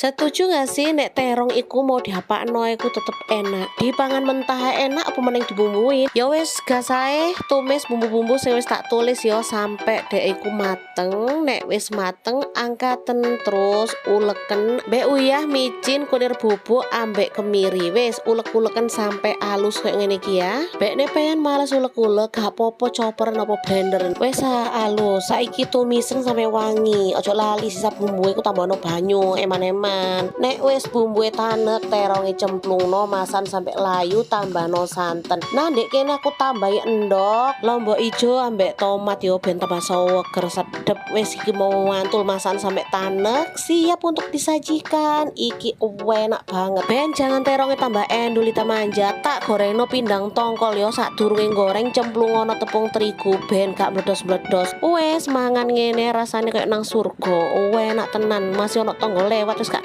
Setuju gak sih nek terong iku mau diapakno iku tetep enak? Dipangan mentah enak, apa meneh dibumbuin. Ya wis, gas ae tumis bumbu-bumbu sing wis tak tulis yo sampai dek iku mateng. Nek wis mateng, angkaten, terus uleken mbek uyah, micin, kunir bubuk, ambek kemiri. Wis, ulek-uleken sampai halus kayak ngene iki ya. Bekne pengen males ulek-ulek gak popo, chopper apa blender. Wis halus, saiki tumisen sampai wangi. Ojo lali sisa bumbu iku tambahno banyu eman-eman. Nek wis bumbu tanek, teronge cemplungno, masakan sampai layu, tambahno santen. Nah, ndek kene aku tambahi endok, lombok ijo, ambek tomat yo, ben tambah seger sedep. Wis, iki mau mantul, masakan sampai tanek, siap untuk disajikan. Iki enak banget. Ben jangan teronge tambah endul manja, tak gorengno pindang tongkol yo. Sadurunge goreng, cemplungono tepung terigu ben gak meledos-meledos. Wes, mangan ngene rasane kayak nang surga. Enak tenan. Masih ono tonggo lewat terus gak